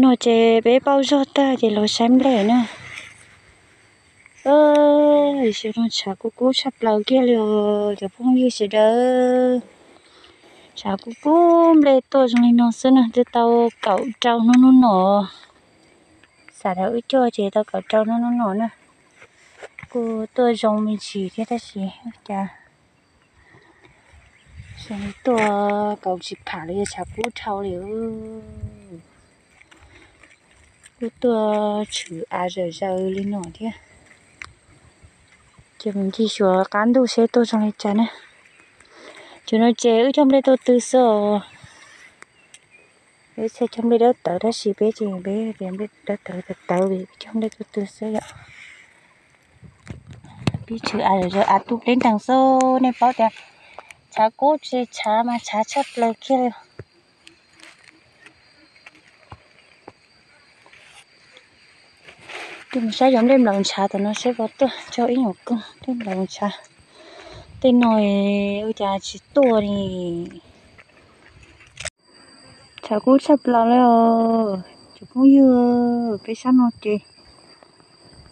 No ces peb pauj zog tag ces los saib nplej na. Tab sis no tshav kub kub tshaj plaws kiag li os cov phooj ywg sawv daws. Tshav kub kub nplej tuaj zoo li no xwb na, twb tau kaum rau hnub hnub no. Xav rau wb cog ces tau kaum rau hnub hnub no na. Kuj tuaj zoo me ntsis thiab tab sis cas zoo li tuaj kaum tsis pham li, tshav kub dhau li. Kuj tuaj tshwm av zawm zaws li no thiab. Ces mus ncig xyuas qab ntuj seb tuaj zoo li cas na. Cov no ces wb cog nplej tuaj tw xwb os. Peb txhia cog nplej dawb tawv tab sis peb ces peb tias nplej dawb tawv tawv tawv vim peb cog nplej tuaj tw xwb yom. Pib tshwm av zawm zaws av tu pleb ntees xwb, nej paub tias tshav kub tsis tshav mas tshav tshaj plaws kiag li. Tus mus saib cov nplej nplaum ntshav tom no seb puas tuaj, cog ib nyuag koog nplej nplaum ntshav. Tej no ua cas tsis tuaj li. Tshav kub tshaj plaws li os cov phooj ywg, peb sab no ces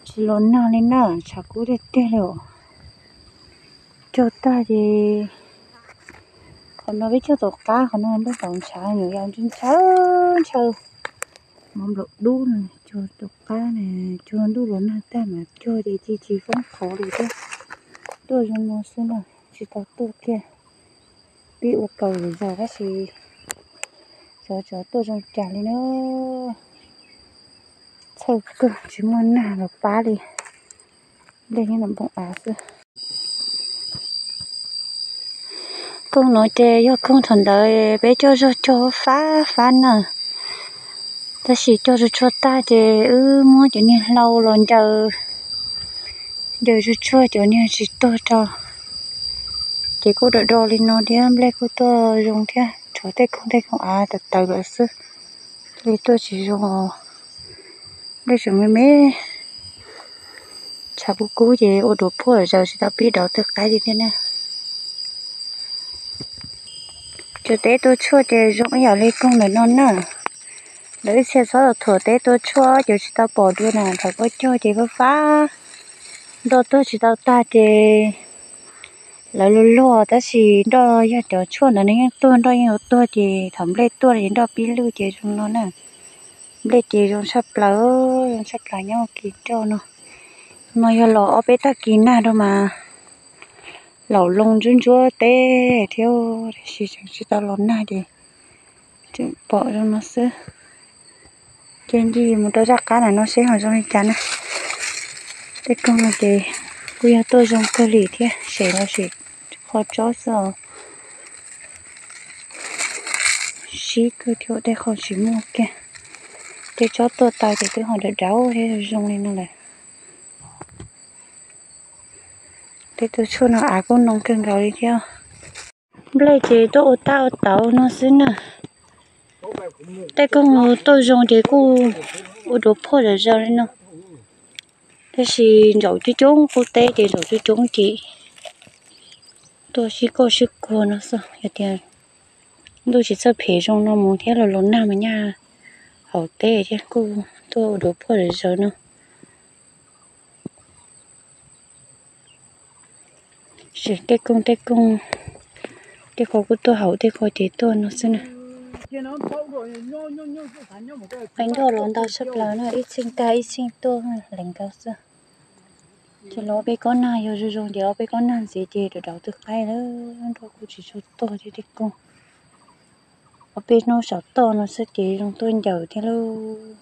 tsis los nag li na, tshav kub tiag tiag li os. Cog tag ces qhov no peb cog tom qab, qhov no nplej nplaum ntshav, nyuam yaus ntshaw ntshaw, mov nplaum dub no cog tom qab na, cog ntuj los nag tag mas cog ces tsis tsis foob qhov li thiab. Tuaj zoo no xwb na, tsis tau tuaj kiag. Pib ua kaus zom zaws tab sis xyov xyov tuaj zoo cas li na. Txhawj kawg tsis muaj nag los pab li. Nplej nyob nram npoo av xwb. Koog no ces yog koog thaum ntawd peb coj zog cog fab fab na, tab sis cog tsuag tsuag tag ces wb muab cov niag hlau los ncaws, ncaws tsuag tsuag cov niag tsis tuag rau. Ces kuj do do li no thiab, nplej kuj tuaj zoo thiab, tshuav tej koog tej koog av tawv tawv lawm xwb, nplej tuaj tsis zoo. Nplej tseem me me, tshav kub kub ces ua duav phuaj zaws tsis tau pib dauv twg qaib li thiab na. Cov teb tua tshuaj ces zoo ib yam li koog ntawm no na. Lawv ib txhia txhob thuam teb tua tshuaj, cov tsis tau pom dua na, thaum koj cog ces fab fab, nroj tuag tsis tau tag ces lawv luag luag, tab sis nroj yog cov tshuaj ntawd nws yeej tuag, nroj yeej yuav tuag ces thaum nplej tuaj ces nroj pib lwj ces zoo no na. Nplej ces zoo tshaj plaws, zoo tshaj plaws nyob hauv kis nroj no. No yog los ob peb tag kis nag rau mas laum loo ntsuab ntsuab teb thiab, tab sis tseem tsis tau los nag ces tseem pom zoo no xwb. Ces ncig mus rau zaj qab ntawm no seb ho zoo li cas na. Tej koog no ces kuj yog tuaj zoo kawg li thiab, sem los sem qhov tsob xwb os. Sib kawg thiab, tej qho tsis muaj kiag. Tej tsob tuaj tau ces twb ho dav dav thiab zoo li no lawm. Tej tua tshuaj no av kuj noo kawg nkaus li thiab. Nplej ces tuaj ua tab ua tauv no xwb na. Tej koog tuaj zoo ces kuj ua duav phuaj zom zaws li no. Tab sis ntsaum coob coob qub teb ces ntsaum coob coob ces tuaj sib kauj sib kuag no xwb. Yog tias ntuj tsis txawj phem zoo no mus thiab los los nag mas nyaj hauv teb thiab, kuj tuaj ua duav phuaj zom zaws no. Tej koog tej koog, tej qho kuj tuaj hauv, tej qho ces tuaj no xwb na. Qaib nroj los ntau tshaj plaws no, ib txheej tag ib txheej tuaj lees nkaus xwb. Ces los ob peb kob nag, yog zoo zoo ces ob peb kob nag ntxiv ces rov rau twg qaib lawm, nroj kuj tsis tshua tuaj thiab tej koog. Ob peb hnub saum toj no xwb ces zoo tuaj ncaws thiab lauj.